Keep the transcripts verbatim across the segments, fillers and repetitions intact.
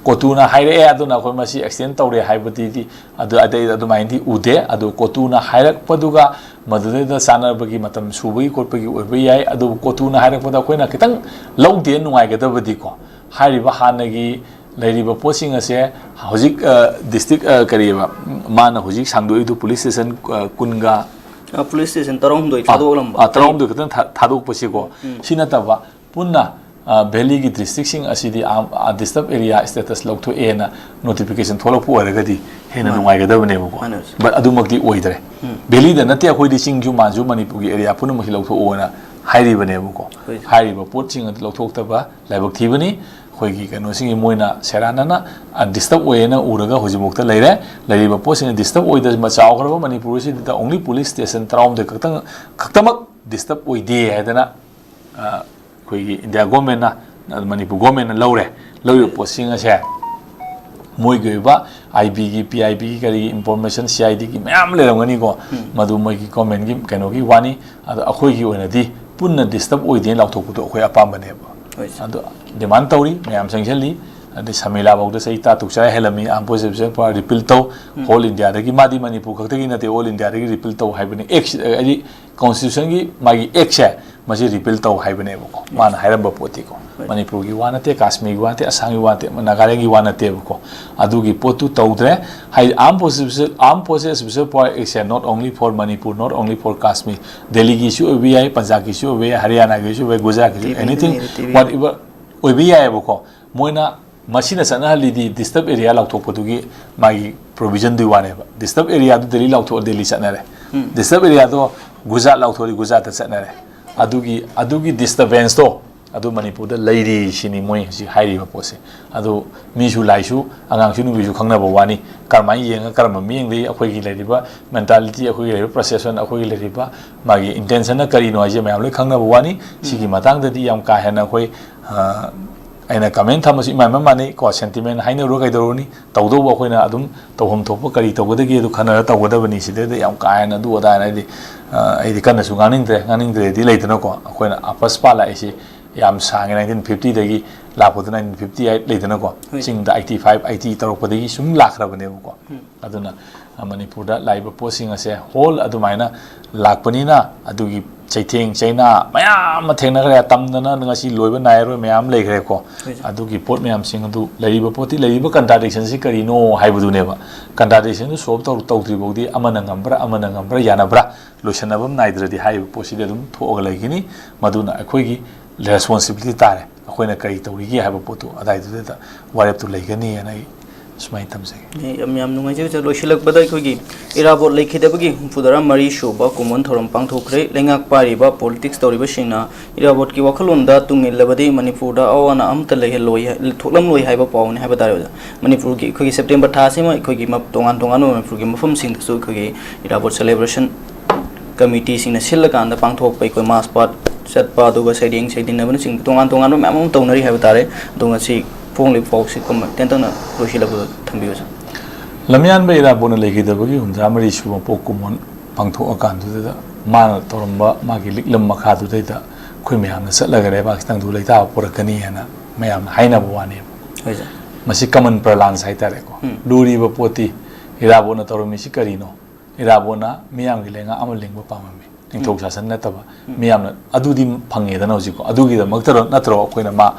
ꯀꯣꯇꯨꯅ ꯍꯥꯏꯔꯛꯑꯦ, ꯑꯗꯨꯅ ꯑꯩꯈꯣꯏ ꯃꯁꯤ ꯑꯦꯛꯁꯇꯦꯟ ꯇꯧꯔꯦ ꯍꯥꯏꯕꯗꯤ ꯑꯗꯨ, ꯑꯗꯩ ꯑꯗꯨꯃꯥꯏꯅꯗꯤ ꯎꯗꯦ꯫ ꯑꯗꯨ ꯀꯣꯇꯨꯅ ꯍꯥꯏꯔꯛꯄꯗꯨꯒ ꯃꯗꯨꯗꯩꯗ ꯆꯥꯟꯅꯕꯒꯤ ꯃꯇꯝ ꯁꯨꯕꯒꯤ ꯈꯣꯠꯄꯒꯤ ꯑꯣꯏꯕ ꯌꯥꯏ꯫ ꯑꯗꯨꯕꯨ ꯀꯣꯇꯨꯅ ꯍꯥꯏꯔꯛꯄꯗ ꯑꯩꯈꯣꯏꯅ ꯈꯤꯇꯪ ꯂꯧꯗꯦ ꯅꯨꯡꯉꯥꯏꯒꯗꯕꯗꯤꯀꯣ, ꯍꯥꯏꯔꯤꯕ ꯍꯥꯟꯅꯒꯤ ꯂꯩꯔꯤꯕ ꯄꯣꯠꯁꯤꯡ ꯑꯁꯦ ꯍꯧꯖꯤꯛ, ꯑ, ꯗꯤꯁꯇ꯭ꯔꯤꯛ, ꯑ, ꯀꯔꯤꯑꯕ, ꯃꯥꯅ ꯍꯧꯖꯤꯛ ꯁꯥꯡꯗꯣꯛꯏꯗꯨ ꯄꯨꯂꯤꯁ ꯁ꯭ꯇꯦꯁꯟ, ꯑ, ꯀꯨꯟꯒ, ꯑ, ꯄꯨꯂꯤꯁ ꯁ꯭ꯇꯦꯁꯟ ꯇꯔꯥꯍꯨꯝꯗꯣꯏ ꯑ, ꯊꯥꯗꯣꯛꯂꯝꯕ꯫ ꯑ, ꯇꯔꯥꯍꯨꯝꯗꯣꯏ ꯈꯛꯇꯪ ꯊꯥ-, ꯊꯥꯗꯣꯛꯄꯁꯤꯀꯣ, ꯎꯝ꯫ ꯁꯤ ꯅꯠꯇꯕ ꯄꯨꯟꯅ, ꯑ, ꯚꯦꯂꯤꯒꯤ ꯗꯤꯁꯇ꯭ꯔꯤꯛꯁꯤꯡ ꯑꯁꯤꯗꯤ ꯑꯥꯝ-, ꯑ, ꯗꯤꯁꯇꯔꯕ ꯑꯦꯔꯤꯌꯥ ꯁ꯭ꯇꯦꯇꯁ ꯂꯧꯊꯣꯛꯑꯦꯅ ꯅꯣꯇꯤꯐꯤꯀꯦꯁꯟ ꯊꯣꯛꯂꯛꯄ ꯑꯣꯏꯔꯒꯗꯤ ꯍꯦꯟꯅ ꯃꯥꯅꯤ꯫ ꯅꯨꯡꯉꯥꯏꯒꯗꯕꯅꯦꯕꯀꯣ꯫ ꯃꯥꯅꯤ, ꯁꯥꯔ꯫ But ꯑꯗꯨꯃꯛꯇꯤ ꯑꯣꯏꯗ꯭ꯔꯦ꯫ ꯎꯝ꯫ ꯚꯦꯂꯤꯗ ꯅꯠꯇꯦ, ꯑꯩꯈꯣꯏꯗꯤ ꯆꯤꯡꯁꯨ ꯃꯥꯟꯁꯨ ꯃꯅꯤꯄꯨꯔꯒꯤ ꯑꯦꯔꯤꯌꯥ ꯄꯨꯝꯅꯃꯛꯁꯤ ꯂꯧꯊꯣꯛꯑꯣꯅ ꯍꯥꯏꯔꯤꯕꯅꯦꯕꯀꯣ꯫ ꯍꯣꯏ꯫ ꯍꯥꯏꯔꯤꯕ ꯄꯣꯠꯁꯤꯡ ꯑꯗꯨ ꯂꯧꯊꯣꯛꯇꯕ ꯂꯥꯏꯕꯛ ꯊꯤꯕꯅꯤ꯫ ꯑꯩꯈꯣꯏꯒꯤ ꯀꯩꯅꯣꯁꯤꯡꯒꯤ ꯃꯣꯏꯅ ꯁꯦꯔꯥꯟꯅꯅ, ꯑ, ꯗꯤꯁꯇꯔꯕ ꯑꯣꯏꯌꯦꯅ ꯎꯔꯒ ꯍꯧꯖꯤꯛꯐꯥꯎꯗ ꯂꯩꯔꯦ꯫ ꯂꯩꯔꯤꯕ ꯄꯣꯠꯁꯤꯡ ꯗꯤꯁꯇꯔꯕ ꯑꯣꯏꯗ-, ꯆꯥꯎꯈ꯭ꯔꯕ ꯃꯅꯤꯄꯨꯔ ꯑꯁꯤꯗ only ꯄꯨꯂꯤꯁ ꯁ꯭ꯇꯦꯁꯟ ꯇꯔꯥꯍꯨꯝꯗꯣꯏ ꯈꯛꯇꯪ, ꯈꯛꯇꯃꯛ ꯗꯤꯁꯇꯔꯕ ꯑꯣꯏꯗꯦ ꯍꯥꯏꯗꯅ, ꯑ, ꯑꯩꯈꯣꯏꯒꯤ ꯏꯟꯗꯤꯌꯥ ꯒꯣꯔꯃꯦꯟꯅ, ꯃꯅꯤꯄꯨꯔ ꯒꯣꯔꯃꯦꯟꯅ ꯂꯧꯔꯦ꯫ ꯂꯧꯔꯤꯕ ꯄꯣꯠꯁꯤꯡ ꯑꯁꯦ ꯃꯣꯏꯒꯤ ꯑꯣꯏꯕ ꯑꯥꯏ ꯕꯤꯒꯤ, ꯄꯤ ꯑꯥꯏ ꯕꯤꯒꯤ, ꯀꯔꯤꯒꯤ ꯏꯟꯐꯣꯔꯃꯦꯁꯟ, ꯁꯤ ꯑꯥꯏ ꯗꯤꯒꯤ ꯃꯌꯥꯝ ꯂꯩꯔꯝꯒꯅꯤꯀꯣ꯫ ꯎꯝ꯫ ꯃꯗꯨ ꯃꯣꯏꯒꯤ ꯒꯣꯔꯃꯦꯟꯒꯤ ꯀꯩꯅꯣꯒꯤ ꯋꯥꯅꯤ꯫ ꯑꯗꯣ ꯑꯩꯈꯣꯏꯒꯤ ꯑꯣꯏꯅꯗꯤ ꯄꯨꯟꯅ ꯗꯤꯁꯇꯔꯕ ꯑꯣꯏꯗꯦꯅ ꯂꯥꯎꯊꯣꯛꯄꯗꯣ ꯑꯩꯈꯣꯏ ꯑꯄꯥꯝꯕꯅꯦꯕ꯫ ꯍꯣꯏ, ꯁꯥꯔ꯫ ꯑꯗꯣ ꯗꯤꯃꯥꯟ ꯇꯧꯔꯤ, ꯃꯌꯥꯝ ꯆꯪꯁꯤꯜꯂꯤ꯫ ꯑꯗꯩ ꯁꯃꯤꯂꯥꯐꯧꯗ ꯆꯍꯤ ꯇꯔꯥ ꯇꯔꯨꯛ ꯆꯔꯥ ꯍꯦꯜꯂꯝꯃꯤ, ꯑꯥꯔꯝ ꯐꯣꯔꯁ ꯑꯣꯐꯤꯁꯔ ꯄꯨꯔꯥ ꯔꯤꯄꯤꯜ ꯇꯧ꯫ ꯎꯝ꯫ ꯑꯣꯜ ꯏꯟꯗꯤꯌꯥꯗꯒꯤ, ꯃꯥꯗꯤ ꯃꯅꯤꯄꯨꯔ ꯈꯛꯇꯒꯤ ꯅꯠꯇꯦ, ꯑꯣꯜ ꯏꯟꯗꯤꯌꯥꯗꯒꯤ ꯔꯤꯄꯤꯜ ꯇꯧ ꯍꯥꯏꯕꯅꯤ꯫ ꯑꯦꯛꯁ, ꯍꯥꯏꯗꯤ ꯀꯣꯟꯁꯇꯤꯇ꯭ꯌꯨꯁꯟꯒꯤ ꯃꯥꯒꯤ ꯑꯦꯛꯁꯦ, ꯃꯁꯤ ꯔꯤꯄꯤꯜ ꯇꯧ ꯍꯥꯏꯕꯅꯦꯕꯀꯣ, ꯃꯥꯅ ꯍꯥꯏꯔꯝꯕ ꯄꯣꯠꯇꯤꯀꯣ꯫ ꯍꯣꯏ꯫ ꯃꯅꯤꯄꯨꯔꯒꯤ ꯋꯥ ꯅꯠꯇꯦ, ꯀꯥꯁꯃꯤꯔꯒꯤ ꯋꯥ ꯅꯠꯇꯦ, ꯑꯁꯥꯝꯒꯤ ꯋꯥ ꯅꯠꯇꯦ, ꯅꯥꯒꯥꯂꯦꯟꯒꯤ ꯋꯥ ꯅꯠꯇꯦꯕꯀꯣ꯫ ꯑꯗꯨꯒꯤ ꯄꯣꯠꯇꯨ ꯇꯧꯗ꯭ꯔꯦ꯫ ꯍꯥꯏꯗꯤ armed forces, armed forces special power ꯑꯦꯛꯁꯦ not only for Manipur, not only for Kashmir, ꯗꯦꯜꯂꯤꯒꯤꯁꯨ ꯑꯣꯏꯕ ꯌꯥꯏ, ꯄꯟꯖꯥꯕꯀꯤꯁꯨ ꯑꯣꯏꯕ ꯌꯥꯏ, ꯍꯔꯤꯌꯥꯅꯥꯒꯤꯁꯨ ꯑꯣꯏꯕ ꯌꯥꯏ, ꯒꯨꯖꯔꯥꯠꯀꯤꯁꯨ, ꯇꯤꯕꯤ anything, ꯂꯩꯔꯦ, ꯇꯤꯕꯤ꯫ Whatever ꯑꯣꯏꯕ ꯌꯥꯏꯑꯕꯀꯣ꯫ ꯃꯣꯏꯅ ꯃꯁꯤꯅ ꯆꯠꯅꯍꯜꯂꯤꯗꯤ ꯗꯤꯁꯇꯔꯕ ꯑꯦꯔꯤꯌꯥ ꯂꯥꯎꯊꯣꯛꯄꯗꯨꯒꯤ ꯃꯥꯒꯤ ꯄ꯭ꯔꯣꯕꯤꯖꯟꯗꯨꯒꯤ ꯋꯥꯅꯦꯕ꯫ ꯗꯤꯁꯇꯔꯕ ꯑꯦꯔꯤꯌꯥꯗꯨ ꯗꯦꯜꯂꯤ ꯂꯥꯎꯊꯣꯛꯑ ꯗꯦꯜꯂꯤ ꯆꯠꯅꯔꯦ꯫ ꯎꯝ꯫ ꯗꯤꯁꯇꯔꯕ ꯑꯦꯔꯤꯌꯥꯗꯣ ꯒꯨꯖꯔꯥꯠ ꯂꯥꯎꯊꯣꯛꯑꯗꯤ ꯒꯨꯖꯔꯥꯠꯇ ꯆꯠꯅꯔꯦ꯫ ꯑꯗꯨꯒꯤ, ꯑꯗꯨꯒꯤ ꯗꯤꯁꯇꯔꯕꯦꯟꯁꯇꯣ ꯑꯗꯨ ꯃꯅꯤꯄꯨꯔꯗ ꯂꯩꯔꯤ ꯁꯤꯅꯤ ꯃꯣꯏ ꯍꯧꯖꯤꯛ ꯍꯥꯏꯔꯤꯕ ꯄꯣꯠꯁꯦ꯫ ꯑꯗꯨ ꯃꯤꯁꯨ ꯂꯥꯏꯁꯨ, ꯑꯉꯥꯡꯁꯨ ꯅꯨꯄꯤꯁꯨ ꯈꯪꯅꯕ ꯋꯥꯅꯤ꯫ ꯀꯔꯝꯍꯥꯏꯅ ꯌꯦꯡꯉ ꯀꯔꯝꯕ ꯃꯤꯠꯌꯦꯡꯗꯒꯤ ꯑꯩꯈꯣꯏꯒꯤ ꯂꯩꯔꯤꯕ ꯃꯦꯟꯇꯥꯂꯤꯇꯤ, ꯑꯩꯈꯣꯏꯒꯤ ꯂꯩꯔꯤꯕ ꯄ꯭ꯔꯣꯁꯦꯁꯟ, ꯑꯩꯈꯣꯏꯒꯤ ꯂꯩꯔꯤꯕ ꯃꯥꯒꯤ ꯏꯟꯇꯦꯟꯁꯟꯅ ꯀꯔꯤꯅꯣ ꯍꯥꯏꯁꯦ ꯃꯌꯥꯝ ꯂꯣꯏ ꯈꯪꯅꯕ ꯋꯥꯅꯤ꯫ ꯁꯤꯒꯤ ꯃꯇꯥꯡꯗꯗꯤ ꯌꯥꯝ ꯀꯥ ꯍꯦꯟꯅ ꯑꯩꯈꯣꯏ, ꯑ, ꯑꯩꯅ ꯀꯃꯦꯟ ꯊꯝꯕꯁꯨ ꯏꯃꯥꯟ ꯃꯥꯟꯅꯩ ꯀꯣ, ꯁꯦꯟꯇꯤꯃꯦꯟ ꯍꯥꯏꯅꯔꯨꯔ ꯀꯩꯗꯧꯔꯨꯅꯤ? ꯇꯧꯗꯧꯕ ꯑꯩꯈꯣꯏꯅ ꯑꯗꯨꯝ ꯇꯧꯐꯝ ꯊꯣꯛꯄ ꯀꯔꯤ ꯇꯧꯒꯗꯒꯦ ꯑꯗꯨ ꯈꯟꯅꯔ ꯇꯧꯒꯗꯕꯅꯤ꯫ ꯁꯤꯗꯩꯗ ꯌꯥꯝ ꯀꯥ ꯍꯦꯟꯅ ꯑꯗꯨ ꯑꯗꯥ ꯍꯥꯏꯅ ꯑꯩꯗꯤ, ꯑ, ꯑꯩꯗꯤ ꯀꯟꯅꯁꯨ ꯉꯥꯡꯅꯤꯡꯗ꯭ꯔꯦ, ꯉꯥꯡꯅꯤꯡꯗ꯭ꯔꯦꯗꯤ ꯂꯩꯗꯅꯀꯣ꯫ ꯑꯩꯈꯣꯏꯅ ꯑꯥꯄꯁ ꯄꯥꯜꯂꯛꯏꯁꯤ ꯌꯥꯝ ꯁꯥꯡꯉꯦ, ꯅꯥꯏꯟꯇꯤꯟ ꯐꯤꯐꯇꯤꯗꯒꯤ ꯂꯥꯛꯄꯗꯨ, ꯅꯥꯏꯟꯇꯤꯟ ꯐꯤꯐꯇꯤ ꯑꯩꯠ ꯂꯩꯗꯅꯀꯣ, ꯍꯣꯏ꯫ ꯆꯤꯡꯗ ꯑꯩꯠꯇꯤ ꯐꯥꯏꯚ ꯑꯩꯠꯇꯤ ꯇꯧꯔꯛꯄꯗꯒꯤ ꯁꯨꯝ ꯂꯥꯛꯈ꯭ꯔꯕꯅꯦꯕꯀꯣ꯫ ꯑꯗꯨꯅ, ꯑ, ꯃꯅꯤꯄꯨꯔꯗ ꯂꯥꯛꯏꯕ ꯄꯣꯠꯁꯤꯡ ꯑꯁꯦ ꯍꯣꯜ ꯑꯗꯨꯃꯥꯏꯅ ꯂꯥꯛꯄꯅꯤꯅ, ꯑꯗꯨꯒꯤ ꯆꯩꯊꯦꯡ ꯆꯩꯅꯥ ꯃꯌꯥꯝ ꯑꯃ ꯊꯦꯡꯅꯈ꯭ꯔꯦ, ꯇꯝꯗꯅ ꯉꯁꯤ ꯂꯣꯏꯕ ꯅꯥꯏꯔꯣꯏ ꯃꯌꯥꯝ ꯂꯩꯈ꯭ꯔꯦꯀꯣ꯫ ꯍꯣꯏ, ꯁꯥꯔ꯫ ꯑꯗꯨꯒꯤ ꯄꯣꯠ ꯃꯌꯥꯝꯁꯤꯡ ꯑꯗꯨ, ꯂꯩꯔꯤꯕ ꯄꯣꯠꯇꯤ, ꯂꯩꯔꯤꯕ ꯀꯟꯇ꯭ꯔꯥꯗꯤꯛꯁꯟꯁꯤ ꯀꯔꯤꯅꯣ ꯍꯥꯏꯕꯗꯨꯅꯦꯕ꯫ ꯀꯟꯇ꯭ꯔꯥꯗꯤꯛꯁꯟꯗꯨ ꯁꯣꯜꯕ ꯇꯧ-, ꯇꯧꯗ꯭ꯔꯤ ꯐꯥꯎꯗꯤ, ꯑꯃꯅ ꯉꯝꯕ꯭ꯔꯥ, ꯑꯃꯅ ꯉꯝꯕ꯭ꯔꯥ, ꯌꯥꯅꯕ꯭ꯔꯥ, ꯂꯣꯏꯁꯟꯅꯕ ꯑꯃ ꯅꯥꯏꯗ꯭ꯔꯗꯤ ꯍꯥꯏꯔꯤꯕ ꯄꯣꯠꯁꯤꯗꯤ ꯑꯗꯨꯝ ꯊꯣꯛꯑꯒ ꯂꯩꯒꯅꯤ꯫ ꯃꯗꯨꯅ ꯑꯩꯈꯣꯏꯒꯤ ꯔꯦꯁꯄꯣꯟꯁꯤꯕꯤꯂꯤꯇꯤ ꯇꯥꯔꯦ, ꯑꯩꯈꯣꯏꯅ ꯀꯔꯤ ꯇꯧꯔꯤꯒꯦ ꯍꯥꯏꯕ ꯄꯣꯠꯇꯨ ꯑꯗꯥꯏꯗꯨꯗ ꯋꯥꯔꯦꯞꯇꯨ ꯂꯩꯒꯅꯤꯅ ꯑꯩ ꯁꯨꯃꯥꯏꯅ ꯊꯝꯖꯒꯦ꯫ ꯌꯥꯝ, ꯌꯥꯝ ꯅꯨꯡꯉꯥꯏꯖꯩ, ꯁꯥꯔ꯫ ꯂꯣꯏꯁꯤꯜꯂꯛꯄꯗ ꯑꯩꯈꯣꯏꯒꯤ ꯏꯔꯥꯕꯣꯠ ꯂꯩꯈꯤꯗꯕꯒꯤ ꯍꯨꯝꯐꯨ ꯇꯔꯥ ꯃꯔꯤ ꯁꯨꯕ ꯀꯨꯝꯑꯣꯟ ꯊꯧꯔꯝ ꯄꯥꯡꯊꯣꯛꯈ꯭ꯔꯦ꯫ ꯂꯩꯉꯥꯛ ꯄꯥꯏꯔꯤꯕ ꯄꯣꯂꯤꯇꯤꯛꯁ ꯇꯧꯔꯤꯕꯁꯤꯡꯅ ꯏꯔꯥꯕꯣꯠꯀꯤ ꯋꯥꯈꯜꯂꯣꯟꯗ ꯇꯨꯡ ꯏꯜꯂꯕꯗꯤ ꯃꯅꯤꯄꯨꯔꯗ ꯑꯋꯥ ꯑꯅꯥ ꯑꯃꯠꯇ ꯂꯩꯍꯜꯂꯣꯏ ꯍꯥꯏ-, ꯊꯣꯛꯂꯝꯂꯣꯏ ꯍꯥꯏꯕ ꯄꯥꯎꯅꯤ ꯍꯥꯏꯕ ꯇꯥꯔꯦ, ꯑꯣꯖꯥ꯫ ꯃꯅꯤꯄꯨꯔꯒꯤ ꯑꯩꯈꯣꯏꯒꯤ ꯁꯦꯞꯇꯦꯝꯕꯔ ꯊꯥꯁꯤꯃ ꯑꯩꯈꯣꯏꯒꯤ ꯃꯞ-, ꯇꯣꯉꯥꯟ ꯇꯣꯉꯥꯟꯕ ꯃꯅꯤꯄꯨꯔꯒꯤ ꯃꯐꯝꯁꯤꯡꯗꯁꯨ ꯑꯩꯈꯣꯏꯒꯤ ꯏꯔꯥꯕꯣꯠ ꯁꯦꯂꯦꯕ꯭ꯔꯦꯁꯟ ꯀꯃꯤꯇꯤꯁꯤꯡꯅ ꯁꯤꯜꯂꯀꯥꯟꯗ ꯄꯥꯡꯊꯣꯛꯄ, ꯑꯩꯈꯣꯏ ꯃꯥꯔꯆ ꯄꯥꯁ ꯆꯠꯄ, ꯑꯗꯨꯒ ꯁꯩꯔꯦꯡ ꯁꯩꯗꯤꯟꯅꯕꯅꯆꯤꯡꯕ ꯇꯣꯉꯥꯟ ꯇꯣꯉꯥꯟꯕ ꯃꯌꯥꯝ ꯑꯃ ꯇꯧꯅꯔꯤ ꯍꯥꯏꯕ ꯇꯥꯔꯦ꯫ ꯑꯗꯣ ꯉꯁꯤ ꯐꯣꯡꯂꯤꯕ ꯄꯥꯎꯁꯤ ꯀꯃ-, ꯇꯦꯟꯇꯛꯅ ꯂꯣꯏꯁꯤꯜꯂꯛꯄꯗ ꯊꯝꯕꯤꯌꯨ, ꯁꯥꯔ꯫ ꯂꯝꯌꯥꯟꯕ ꯏꯔꯥꯕꯣꯠꯅ ꯂꯩꯈꯤꯗꯕꯒꯤ ꯍꯨꯝꯐꯨꯇꯔꯥ ꯃꯔꯤ ꯁꯨꯕ ꯄꯣꯛ ꯀꯨꯝꯑꯣꯟ ꯄꯥꯡꯊꯣꯛꯑꯀꯥꯟꯗꯨꯗ ꯃꯥꯅ ꯇꯧꯔꯝꯕ ꯃꯥꯒꯤ ꯂꯤꯛꯂꯝ ꯃꯈꯥꯗꯨꯗꯩꯗ ꯑꯩꯈꯣꯏ ꯃꯌꯥꯝꯅ ꯆꯠꯂꯒ ꯂꯩꯕꯥꯛꯁꯤ ꯇꯪꯗꯨ ꯂꯩꯇꯥꯕ ꯄꯨꯔꯛꯀꯅꯤ ꯍꯥꯏꯅ ꯃꯌꯥꯝꯅ ꯍꯥꯏꯅꯕ ꯋꯥꯅꯦꯕ꯫ ꯍꯣꯏ, ꯁꯥꯔ꯫ ꯃꯁꯤ ꯀꯃꯟ ꯄ꯭ꯔꯂꯥꯟꯁ ꯍꯥꯏꯇꯥꯔꯦꯀꯣ꯫ ꯎꯝ꯫ ꯂꯨꯔꯤꯕ ꯄꯣꯠꯇꯤ ꯏꯔꯥꯕꯣꯠꯅ ꯇꯧꯔꯝꯃꯤꯁꯤ ꯀꯔꯤꯅꯣ? ꯏꯔꯥꯕꯣꯠꯅ ꯃꯤꯌꯥꯝꯒꯤ ꯂꯩꯉꯥꯛ ꯑꯃ ꯂꯤꯡꯕ ꯄꯥꯝꯃꯝꯃꯤ, ꯅꯤꯡꯊꯧ ꯁꯥꯁꯟ ꯅꯠꯇꯕ꯫ ꯃꯤꯌꯥꯝꯅ ꯑꯗꯨꯗꯤ ꯐꯪꯉꯦꯗꯅ ꯍꯧꯖꯤꯛꯀꯣ, ꯑꯗꯨꯒꯤꯗꯃꯛꯇ ꯅꯠꯇ꯭ꯔꯣ ꯑꯩꯈꯣꯏꯅ ꯃꯥ,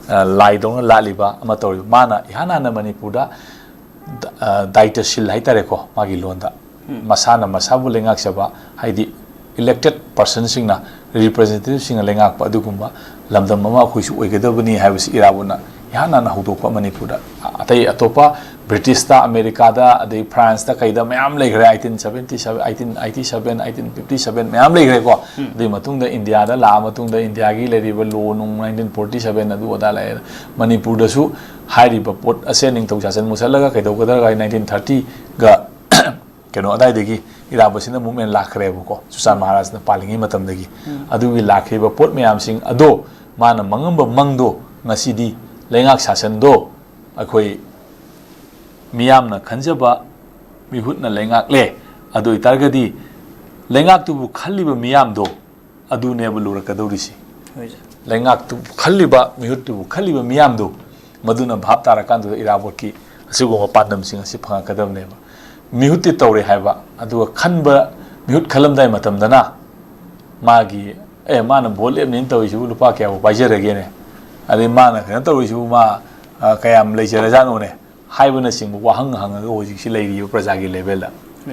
ꯑ, ꯂꯥꯏꯗꯧꯅ ꯂꯥꯠꯂꯤꯕ ꯑꯃ ꯇꯧꯔꯤꯕ? ꯃꯥꯅ ꯏꯍꯥꯟ ꯍꯥꯟꯅ ꯃꯅꯤꯄꯨꯔꯗ ꯗ-, ꯑ, ꯗꯥꯏꯇꯁꯤꯜ ꯍꯥꯏꯇꯥꯔꯦꯀꯣ, ꯃꯥꯒꯤ ꯂꯣꯟꯗ꯫ ꯃꯁꯥꯅ ꯃꯁꯥꯕꯨ ꯂꯩꯉꯥꯛꯆꯕ, ꯍꯥꯏꯗꯤ ꯏꯂꯦꯛꯇꯦꯠ ꯄꯥꯔꯁꯟꯁꯤꯡꯅ, ꯔꯤꯄ꯭ꯔꯖꯦꯟꯇꯦꯇꯤꯚꯁꯤꯡꯅ ꯂꯩꯉꯥꯛꯄ ꯑꯗꯨꯒꯨꯝꯕ ꯂꯝꯗꯝ ꯑꯃ ꯑꯩꯈꯣꯏꯁꯨ ꯑꯣꯏꯒꯗꯕꯅꯤ ꯍꯥꯏꯕꯁꯤ ꯏꯔꯥꯕꯣꯠꯅ ꯏꯍꯥꯟ ꯍꯥꯟꯅ ꯍꯧꯗꯣꯛꯄ ꯃꯅꯤꯄꯨꯔꯗ꯫ ꯑꯇꯩ ꯑꯇꯣꯞꯄ ꯕ꯭ꯔꯤꯇꯤꯁꯇ, ꯑꯃꯦꯔꯤꯀꯥꯗ, ꯑꯗꯩ ꯐ꯭ꯔꯥꯟꯁꯇ ꯀꯩꯗ ꯃꯌꯥꯝ ꯂꯩꯈ꯭ꯔꯦ, ꯑꯩꯇꯤꯟ ꯁꯕꯦꯟꯇꯤ ꯁꯕꯦꯟ, ꯑꯩꯇꯤꯟ ꯑꯩꯇꯤ ꯁꯕꯦꯟ, ꯑꯩꯇꯤꯟ ꯐꯤꯐꯇꯤ ꯁꯕꯦꯟ ꯃꯌꯥꯝ ꯂꯩꯈ꯭ꯔꯦꯀꯣ꯫ ꯑꯗꯨꯒꯤ ꯃꯇꯨꯡꯗ ꯏꯟꯗꯤꯌꯥꯗ ꯂꯥꯛꯑ ꯃꯇꯨꯡꯗ ꯏꯟꯗꯤꯌꯥꯒꯤ ꯂꯩꯔꯤꯕ ꯂꯣ ꯅꯨꯡ, ꯅꯥꯏꯟꯇꯤꯟ ꯐꯣꯔꯇꯤ ꯁꯕꯦꯟ ꯑꯗꯨ ꯑꯗꯥ ꯂꯩꯔꯦ꯫ ꯃꯅꯤꯄꯨꯔꯗꯁꯨ ꯍꯥꯏꯔꯤꯕ ꯄꯣꯠ ꯑꯁꯦ ꯅꯤꯡꯊꯧ ꯁꯥꯁꯟ ꯃꯨꯠꯁꯜꯂꯒ ꯀꯩꯗꯧꯒꯗ꯭ꯔꯒ ꯅꯥꯏꯟꯇꯤꯟ ꯊꯥꯔꯇꯤꯒ ꯀꯩꯅꯣ ꯑꯗꯥꯏꯗꯒꯤ ꯏꯔꯥꯕꯣꯠꯁꯤꯅ ꯃꯨꯞꯃꯦꯟ ꯂꯥꯛꯈ꯭ꯔꯦꯕꯀꯣ, ꯆꯨꯆꯥꯟ ꯃꯍꯥꯔꯥꯖꯅ ꯄꯥꯜꯂꯤꯉꯩ ꯃꯇꯝꯗꯒꯤ꯫ ꯑꯗꯨꯒꯤ ꯂꯥꯛꯈꯤꯕ ꯄꯣꯠ ꯃꯌꯥꯝꯁꯤꯡ ꯑꯗꯣ, ꯃꯥꯅ ꯃꯪꯉꯝꯕ ꯃꯪꯗꯣ ꯉꯁꯤꯗꯤ ꯂꯩꯉꯥꯛ ꯁꯥꯁꯟꯗꯣ ꯑꯩꯈꯣꯏ ꯃꯤꯌꯥꯝꯅ ꯈꯟꯖꯕ ꯃꯤꯍꯨꯠꯅ ꯂꯩꯉꯥꯛꯂꯦ꯫ ꯑꯗꯨ ꯑꯣꯏꯇꯥꯔꯒꯗꯤ ꯂꯩꯉꯥꯛꯇꯨꯕꯨ ꯈꯜꯂꯤꯕ ꯃꯤꯌꯥꯝꯗꯣ ꯑꯗꯨꯅꯦꯕ ꯂꯨꯔꯛꯀꯗꯧꯔꯤꯁꯤ꯫ ꯍꯣꯏ, ꯁꯥꯔ꯫ ꯂꯩꯉꯥꯛꯇꯨ ꯈꯜꯂꯤꯕ, ꯃꯤꯍꯨꯠꯇꯨꯕꯨ ꯈꯜꯂꯤꯕ ꯃꯤꯌꯥꯝꯗꯨ, ꯃꯗꯨꯅ ꯚꯥꯞ ꯇꯥꯔꯀꯥꯟꯗꯨꯗ ꯏꯔꯥꯕꯣꯠꯀꯤ ꯑꯁꯤꯒꯨꯝꯕ ꯄꯥꯟꯗꯝꯁꯤꯡ ꯑꯁꯤ ꯐꯪꯉꯛꯀꯗꯕꯅꯦꯕ꯫ ꯃꯤꯍꯨꯠꯇꯤ ꯇꯧꯔꯦ ꯍꯥꯏꯕ, ꯑꯗꯨꯒ ꯈꯟꯕ, ꯃꯤꯍꯨꯠ ꯈꯜꯂꯝꯗꯥꯏ ꯃꯇꯝꯗꯅ ꯃꯥꯒꯤ, "ꯑꯦ, ꯃꯥꯅ ꯚꯣꯠ ꯂꯦꯞꯅꯦꯅ ꯇꯧꯔꯤꯁꯤꯕꯨ ꯂꯨꯄꯥ ꯀꯌꯥꯕꯨ ꯄꯥꯏꯖꯔꯒꯦꯅꯦ? ꯑꯗꯩ ꯃꯥꯅ ꯀꯩꯅꯣ ꯇꯧꯔꯤꯁꯤꯕꯨ ꯃꯥ, ꯑ, ꯀꯌꯥꯝ ꯂꯩꯖꯔꯖꯥꯠꯅꯣꯅꯦ?" ꯍꯥꯏꯕꯅꯆꯤꯡꯕ ꯋꯥꯍꯪ ꯍꯪꯉꯒ ꯍꯧꯖꯤꯛꯁꯤ ꯂꯩꯔꯤꯕ ꯄ꯭ꯔꯖꯥꯒꯤ ꯂꯦꯚꯦꯜꯗ꯫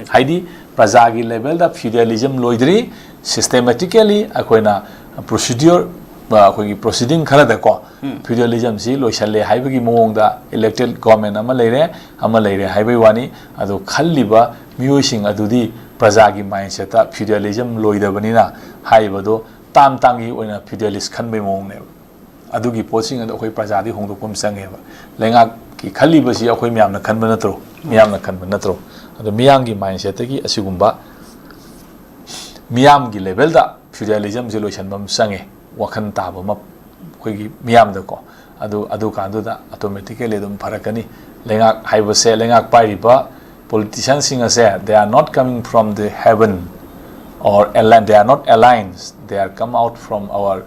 ꯍꯥꯏꯗꯤ ꯄ꯭ꯔꯖꯥꯒꯤ ꯂꯦꯚꯦꯜꯗ feudalism ꯂꯣꯏꯗ꯭ꯔꯤ, systematically ꯑꯩꯈꯣꯏꯅ procedure, ꯑ, ꯑꯩꯈꯣꯏꯒꯤ proceeding ꯈꯔꯗꯀꯣ feudalismꯁꯤ ꯂꯣꯏꯁꯜꯂꯦ ꯍꯥꯏꯕꯒꯤ ꯃꯑꯣꯡꯗ elected government ꯑꯃ ꯂꯩꯔꯦ, ꯑꯃ ꯂꯩꯔꯦ ꯍꯥꯏꯕꯒꯤ ꯋꯥꯅꯤ꯫ ꯑꯗꯣ ꯈꯜꯂꯤꯕ ꯃꯤꯑꯣꯏꯁꯤꯡ ꯑꯗꯨꯗꯤ ꯄ꯭ꯔꯖꯥꯒꯤ mindsetꯇ feudalism ꯂꯣꯏꯗꯕꯅꯤꯅ ꯍꯥꯏꯔꯤꯕꯗꯣ ꯇꯥꯝ ꯇꯥꯝꯒꯤ ꯑꯣꯏꯅ feudalist ꯈꯟꯕꯒꯤ ꯃꯑꯣꯡꯅꯦꯕ꯫ ꯑꯗꯨꯒꯤ ꯄꯣꯠꯁꯤꯡ ꯑꯗꯣ ꯑꯩꯈꯣꯏ ꯄ꯭ꯔꯖꯥꯗꯒꯤ ꯍꯣꯡꯗꯣꯛꯄ ꯑꯃ ꯆꯪꯉꯦꯕ꯫ ꯂꯩꯉꯥꯛꯀꯤ ꯈꯜꯂꯤꯕꯁꯤ ꯑꯩꯈꯣꯏ ꯃꯌꯥꯝꯅ ꯈꯟꯕ ꯅꯠꯇ꯭ꯔꯣ? ꯃꯤꯌꯥꯝꯅ ꯈꯟꯕ ꯅꯠꯇ꯭ꯔꯣ? ꯑꯗꯣ ꯃꯤꯌꯥꯝꯒꯤ mindsetꯇꯒꯤ ꯑꯁꯤꯒꯨꯝꯕ ꯃꯤꯌꯥꯝꯒꯤ ꯂꯦꯚꯦꯜꯗ feudalismꯁꯦ ꯂꯣꯏꯁꯤꯟꯕ ꯑꯃ ꯆꯪꯉꯦ꯫ ꯋꯥꯈꯜ ꯇꯥꯕ ꯑꯃ ꯑꯩꯈꯣꯏꯒꯤ ꯃꯤꯌꯥꯝꯗꯀꯣ꯫ ꯑꯗꯨ, ꯑꯗꯨꯀꯥꯟꯗꯨꯗ automatically ꯑꯗꯨꯝ ꯐꯔꯛꯀꯅꯤ꯫ ꯂꯩꯉꯥꯛ ꯍꯥꯏꯕꯁꯦ, ꯂꯩꯉꯥꯛ ꯄꯥꯏꯔꯤꯕ politicianꯁꯤꯡ ꯑꯁꯦ, they are not coming from the heaven or align, they are not aliens, they are come out from our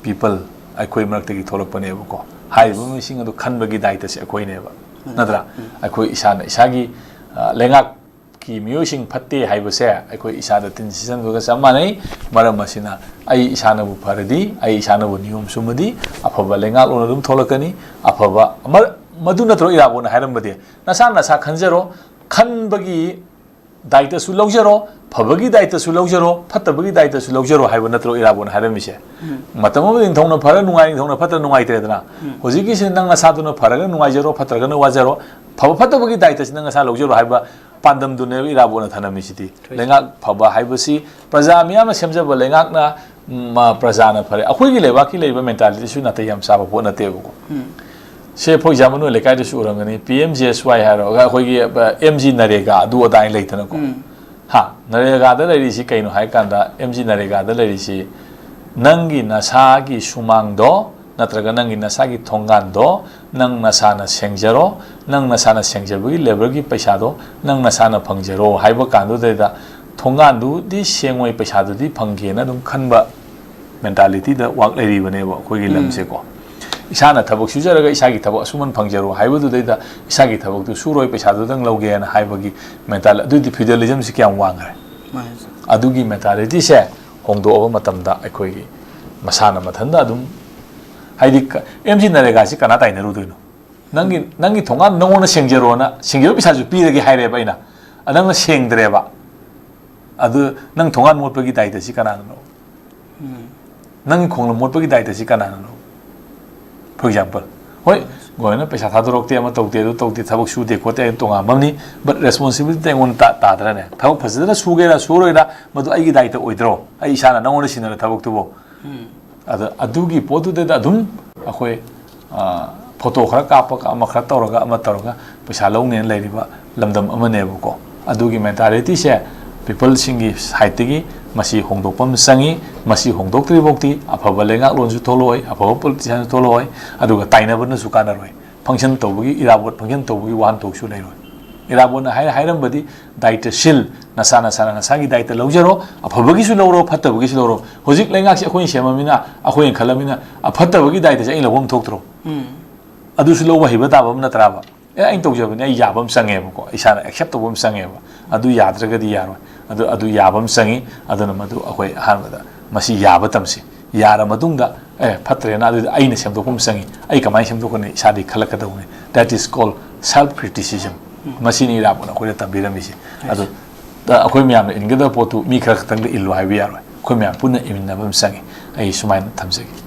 people, ꯑꯩꯈꯣꯏ ꯃꯔꯛꯇꯒꯤ ꯊꯣꯛꯂꯛꯄꯅꯦꯕꯀꯣ꯫ ꯍꯥꯏꯔꯤꯕ ꯃꯤꯁꯤꯡ ꯑꯗꯨ ꯈꯟꯕꯒꯤ ꯗꯥꯏꯇꯁꯦ ꯑꯩꯈꯣꯏꯅꯦꯕ, ꯅꯠꯇ꯭ꯔꯥ? ꯑꯩꯈꯣꯏ ꯏꯁꯥꯅ ꯏꯁꯥꯒꯤ, ꯑ, ꯂꯩꯉꯥꯛꯀꯤ ꯃꯤꯑꯣꯏꯁꯤꯡ ꯐꯠꯇꯦ ꯍꯥꯏꯕꯁꯦ ꯑꯩꯈꯣꯏ ꯏꯁꯥꯗ ꯇꯤꯟ ꯁꯤꯠꯆꯟꯕꯒ ꯆꯞ ꯃꯥꯟꯅꯩ꯫ ꯃꯔꯝ ꯑꯁꯤꯅ ꯑꯩ ꯏꯁꯥꯅꯕꯨ ꯐꯔꯗꯤ, ꯑꯩ ꯏꯁꯥꯅꯕꯨ ꯅꯤꯌꯣꯝ ꯆꯨꯝꯃꯗꯤ ꯑꯐꯕ ꯂꯩꯉꯥꯛꯂꯣꯟ ꯑꯗꯨꯝ ꯊꯣꯛꯂꯛꯀꯅꯤ꯫ ꯑꯐꯕ ꯑꯃ-, ꯃꯗꯨ ꯅꯠꯇ꯭ꯔꯣ ꯏꯔꯥꯕꯣꯠꯅ ꯍꯥꯏꯔꯝꯕꯗꯤ? ꯅꯁꯥ ꯅꯁꯥ ꯈꯟꯖꯔꯣ, ꯈꯟꯕꯒꯤ ꯗꯥꯏꯇꯁꯨ ꯂꯧꯖꯔꯣ, ꯐꯕꯒꯤ ꯗꯥꯏꯇꯁꯨ ꯂꯧꯖꯔꯣ, ꯐꯠꯇꯕꯒꯤ ꯗꯥꯏꯇꯁꯨ ꯂꯧꯖꯔꯣ ꯍꯥꯏꯕ ꯅꯠꯇ꯭ꯔꯣ ꯏꯔꯥꯕꯣꯠꯅ ꯍꯥꯏꯔꯝꯃꯤꯁꯦ? ꯃꯇꯝ ꯑꯃꯗ ꯅꯤꯡꯊꯧꯅ ꯐꯔ ꯅꯨꯡꯉꯥꯏ, ꯅꯤꯡꯊꯧꯅ ꯐꯠꯇ꯭ꯔ ꯅꯨꯡꯉꯥꯏꯇ꯭ꯔꯦꯗꯅ꯫ ꯍꯧꯖꯤꯛꯀꯤꯁꯤ ꯅꯪ ꯅꯁꯥꯗꯨꯅ ꯐꯔꯒ ꯅꯨꯡꯉꯥꯏꯖꯔꯣ, ꯐꯠꯇ꯭ꯔꯒꯅ ꯋꯥꯖꯔꯣ, ꯐꯕ ꯐꯠꯇꯕꯒꯤ ꯗꯥꯏꯇꯁꯤ ꯅꯪ ꯅꯁꯥ ꯂꯧꯖꯔꯣ ꯍꯥꯏꯕ ꯄꯥꯟꯗꯝꯗꯨꯅꯦꯕ ꯏꯔꯥꯕꯣꯠꯅ ꯊꯅꯝꯃꯤꯁꯤꯗꯤ꯫ ꯂꯩꯉꯥꯛ ꯐꯕ ꯍꯥꯏꯕꯁꯤ ꯄ꯭ꯔꯖꯥ ꯃꯤꯌꯥꯝꯅ ꯁꯦꯝꯖꯕ ꯂꯩꯉꯥꯛꯅ, ꯃ-, ꯄ꯭ꯔꯖꯥꯅ ꯐꯔꯦ꯫ ꯑꯩꯈꯣꯏꯒꯤ ꯂꯩꯕꯥꯛꯀꯤ ꯂꯩꯔꯤꯕ mentalityꯁꯨ ꯅꯥꯇꯩ ꯌꯥꯝ ꯆꯥꯕ ꯄꯣꯠ ꯅꯠꯇꯦꯕꯀꯣ꯫ ꯁꯦ, for example, ꯅꯣꯏ ꯂꯩꯀꯥꯏꯗꯁꯨ ꯎꯔꯝꯒꯅꯤ, ꯄꯤ ꯑꯦꯝ ꯖꯤ ꯑꯦꯁ ꯋꯥꯏ ꯍꯥꯏꯔꯣ, ꯑꯩꯈꯣꯏꯒꯤ, ꯑ, ꯑꯦꯝ ꯖꯤ ꯅꯔꯦꯒꯥ ꯑꯗꯨ ꯑꯗꯥ ꯍꯥꯏꯅ ꯂꯩꯗꯅꯀꯣ꯫ ꯍꯥ, ꯅꯔꯦꯒꯥꯗ ꯂꯩꯔꯤꯁꯤ ꯀꯩꯅꯣ ꯍꯥꯏ ꯀꯥꯟꯗ, ꯑꯦꯝ ꯖꯤ ꯅꯔꯦꯒꯥꯗ ꯂꯩꯔꯤꯁꯤ ꯅꯪꯒꯤ ꯅꯁꯥꯒꯤ ꯁꯨꯃꯥꯡꯗꯣ ꯅꯠꯇ꯭ꯔꯒ ꯅꯪꯒꯤ ꯅꯁꯥꯒꯤ ꯊꯣꯡꯒꯥꯟꯗꯣ ꯅꯪ ꯅꯁꯥꯅ ꯁꯦꯡꯖꯔꯣ, ꯅꯪ ꯅꯁꯥꯅ ꯁꯦꯡꯖꯕꯒꯤ labourꯒꯤ ꯄꯩꯁꯥꯗꯣ ꯅꯪ ꯅꯁꯥꯅ ꯐꯪꯖꯔꯣ ꯍꯥꯏꯕ ꯀꯥꯟꯗꯨꯗꯩꯗ ꯊꯣꯡꯒꯥꯟꯗꯨꯗꯤ ꯁꯦꯡꯉꯣꯏ, ꯄꯩꯁꯥꯗꯨꯗꯤ ꯐꯪꯒꯦꯅ ꯑꯗꯨꯝ ꯈꯟꯕ ꯃꯦꯟꯇꯥꯂꯤꯇꯤꯗ ꯋꯥꯛ ꯂꯩꯔꯤꯕꯅꯦꯕ ꯑꯩꯈꯣꯏꯒꯤ ꯂꯝꯁꯦꯀꯣ꯫ ꯏꯁꯥꯅ ꯊꯕꯛ ꯁꯨꯖꯔꯒ ꯏꯁꯥꯒꯤ ꯊꯕꯛ ꯑꯁꯨꯃꯟ ꯐꯪꯖꯔꯣ ꯍꯥꯏꯕꯗꯨꯗꯩꯗ ꯏꯁꯥꯒꯤ ꯊꯕꯛꯇꯨ ꯁꯨꯔꯣꯏ, ꯄꯩꯁꯥꯗꯨꯗꯪ ꯂꯧꯒꯦꯅ ꯍꯥꯏꯕꯒꯤ ꯃꯦꯟꯇꯥꯂꯤ, ꯑꯗꯨꯗꯤ ꯐ꯭ꯌꯨꯗꯦꯂꯤꯖꯝꯁꯤ ꯀꯌꯥꯝ ꯋꯥꯡꯈ꯭ꯔꯦ? ꯑꯗꯨꯒꯤ ꯃꯦꯟꯇꯥꯂꯤꯇꯤꯁꯦ ꯍꯣꯡꯗꯣꯛꯑꯕ ꯃꯇꯝꯗ ꯑꯩꯈꯣꯏꯒꯤ ꯃꯁꯥꯅ ꯃꯊꯟꯇ ꯑꯗꯨꯝ, ꯍꯥꯏꯗꯤ ꯑꯦꯝ ꯖꯤ ꯅꯔꯦꯒꯥꯁꯤ ꯀꯅꯥ ꯇꯥꯏꯅꯔꯨꯗꯣꯏꯅꯣ? ꯅꯪꯒꯤ, ꯅꯪꯒꯤ ꯊꯣꯡꯒꯥꯟ ꯅꯪꯉꯣꯟꯗ ꯁꯦꯡꯖꯔꯣꯅ, ꯁꯦꯡꯖꯕ ꯄꯩꯁꯥꯁꯨ ꯄꯤꯔꯒꯦ ꯍꯥꯏꯔꯦꯕ ꯑꯩꯅ, ꯑ, ꯅꯪꯅ ꯁꯦꯡꯗ꯭ꯔꯦꯕ꯫ ꯑꯗꯨ ꯅꯪ ꯊꯣꯡꯒꯥꯟ ꯃꯣꯠꯄꯒꯤ ꯗꯥꯏꯇꯁꯤ ꯀꯅꯥꯅꯅꯣ? ꯅꯪꯒꯤ ꯈꯣꯡꯂꯝ ꯃꯣꯠꯄꯒꯤ ꯗꯥꯏꯇꯁꯤ ꯀꯅꯥꯅꯅꯣ? For example, ꯍꯣꯏ, ꯒꯣꯔꯃꯦꯟꯅ ꯄꯩꯁꯥ ꯊꯥꯗꯣꯔꯛꯇꯦ, ꯑꯃ ꯇꯧꯗꯦ, ꯑꯗꯨ ꯇꯧꯗꯦ, ꯊꯕꯛ ꯁꯨꯗꯦ ꯈꯣꯠꯇꯦ ꯍꯥꯏꯅ ꯇꯣꯉꯥꯟꯕ ꯑꯃꯅꯤ, but responsibility ꯑꯩꯉꯣꯟꯗ ꯇꯥ-, ꯇꯥꯗ꯭ꯔꯅꯦ? ꯊꯕꯛ ꯐꯖꯅ ꯁꯨꯒꯦꯔꯥ ꯁꯨꯔꯣꯏꯔꯥ, ꯃꯗꯨ ꯑꯩꯒꯤ ꯗꯥꯏꯇ ꯑꯣꯏꯗ꯭ꯔꯣ? ꯑꯩ ꯏꯁꯥꯅ ꯅꯪꯉꯣꯟꯗ ꯁꯤꯟꯅꯔ ꯊꯕꯛꯇꯨꯕꯨ꯫ ꯑꯗ ꯑꯗꯨꯒꯤ ꯄꯣꯠꯇꯨꯗꯩꯗ ꯑꯗꯨꯝ ꯑꯩꯈꯣꯏ, ꯑ, ꯐꯣꯇꯣ ꯈꯔ ꯀꯥꯞꯄꯒ, ꯑꯃ ꯈꯔ ꯇꯧꯔꯒ, ꯑꯃ ꯇꯧꯔꯒ ꯄꯩꯁꯥ ꯂꯧꯅꯦꯅ ꯂꯩꯔꯤꯕ ꯂꯝꯗꯝ ꯑꯃꯅꯦꯕꯀꯣ꯫ ꯑꯗꯨꯒꯤ ꯃꯦꯟꯇꯥꯂꯤꯇꯤꯁꯦ ꯄꯤꯄꯜꯁꯤꯡꯒꯤ ꯁꯥꯏꯠꯇꯒꯤ ꯃꯁꯤ ꯍꯣꯡꯗꯣꯛꯄ ꯑꯃ ꯆꯪꯉꯤ꯫ ꯃꯁꯤ ꯍꯣꯡꯗꯣꯛꯇ꯭ꯔꯤꯐꯥꯎꯗꯤ ꯑꯐꯕ ꯂꯩꯉꯥꯛꯂꯣꯟꯁꯨ ꯊꯣꯛꯂꯛꯑꯣꯏ, ꯑꯐꯕ ꯄꯣꯂꯤꯇꯤꯁꯤꯌꯥꯟꯁꯨ ꯊꯣꯛꯂꯛꯑꯣꯏ, ꯑꯗꯨꯒ ꯇꯥꯏꯅꯕꯅꯁꯨ ꯀꯥꯟꯅꯔꯣꯏ꯫ ꯐꯪꯁꯟ ꯇꯧꯕꯒꯤ, ꯏꯔꯥꯕꯣꯠ ꯐꯪꯁꯟ ꯇꯧꯕꯒꯤ ꯋꯥꯍꯟꯊꯣꯛꯁꯨ ꯂꯩꯔꯣꯏ꯫ ꯏꯔꯥꯕꯣꯠꯅ ꯍꯥꯏ-, ꯍꯥꯏꯔꯝꯕꯗꯤ ꯗꯥꯏꯇ ꯁꯤꯜ, ꯅꯁꯥ ꯅꯁꯥꯅ ꯅꯁꯥꯒꯤ ꯗꯥꯏꯇ ꯂꯧꯖꯔꯣ, ꯑꯐꯕꯒꯤꯁꯨ ꯂꯧꯔꯣ, ꯐꯠꯇꯕꯒꯤꯁꯨ ꯂꯧꯔꯣ꯫ ꯍꯧꯖꯤꯛ ꯂꯩꯉꯥꯛꯁꯤ ꯑꯩꯈꯣꯏꯅ ꯁꯦꯝꯃꯃꯤꯅ, ꯑꯩꯈꯣꯏꯅ ꯈꯜꯂꯃꯤꯅ, ꯑꯐꯠꯇꯕꯒꯤ ꯗꯥꯏꯇꯁꯦ ꯑꯩꯅ ꯂꯧꯐꯝ ꯊꯣꯛꯇ꯭ꯔꯣ? ꯑꯗꯨꯁꯨ ꯂꯧꯕ ꯍꯩꯕ ꯇꯥꯕ ꯑꯃ ꯅꯠꯇ꯭ꯔꯥꯕ? ꯑꯦ, ꯑꯩꯅ ꯇꯧꯖꯕꯅꯦ, ꯑꯩ ꯌꯥꯕ ꯑꯃ ꯆꯪꯉꯦꯕꯀꯣ, ꯏꯁꯥꯅ ꯑꯦꯛꯁꯦꯞ ꯇꯧꯕ ꯑꯃ ꯆꯪꯉꯦꯕ꯫ ꯑꯗꯨ ꯌꯥꯗ꯭ꯔꯒꯗꯤ ꯌꯥꯔꯣꯏ꯫ ꯑꯗꯨ, ꯑꯗꯨ ꯌꯥꯕ ꯑꯃ ꯆꯪꯉꯤ꯫ ꯑꯗꯨꯅ ꯃꯗꯨ ꯑꯩꯈꯣꯏ ꯑꯍꯥꯟꯕꯗ ꯃꯁꯤ ꯌꯥꯕ ꯇꯝꯁꯤ꯫ ꯌꯥꯔ ꯃꯇꯨꯡꯗ, "ꯑꯦ, ꯐꯠꯇ꯭ꯔꯦꯅ, ꯑꯗꯨꯗꯤ ꯑꯩꯅ ꯁꯦꯝꯗꯣꯛꯄ ꯑꯃ ꯆꯪꯉꯤ, ꯑꯩ ꯀꯃꯥꯏꯅ ꯁꯦꯝꯗꯣꯛꯀꯅꯤ?" ꯏꯁꯥꯗꯒꯤ ꯈꯜꯂꯛꯀꯗꯧꯕꯅꯤ꯫ That is called self criticism꯫ ꯃꯁꯤꯅꯤ ꯏꯔꯥꯕꯣꯠꯅ ꯑꯩꯈꯣꯏꯗ ꯇꯝꯕꯤꯔꯝꯃꯤꯁꯦ꯫ ꯑꯗꯨ, ꯑ, ꯑꯩꯈꯣꯏ ꯃꯌꯥꯝꯅ ꯏꯟꯒꯗꯕ ꯄꯣꯠꯇꯨ ꯃꯤ ꯈꯔ ꯈꯛꯇꯪꯗ ꯏꯜꯂꯨ ꯍꯥꯏꯕ ꯌꯥꯔꯣꯏ꯫ ꯑꯩꯈꯣꯏ ꯃꯌꯥꯝ ꯄꯨꯟꯅ ꯏꯃꯤꯟꯅꯕ ꯑꯃ ꯆꯪꯉꯤ꯫ ꯑꯩ ꯁꯨꯃꯥꯏꯅ ꯊꯝꯖꯒꯦ꯫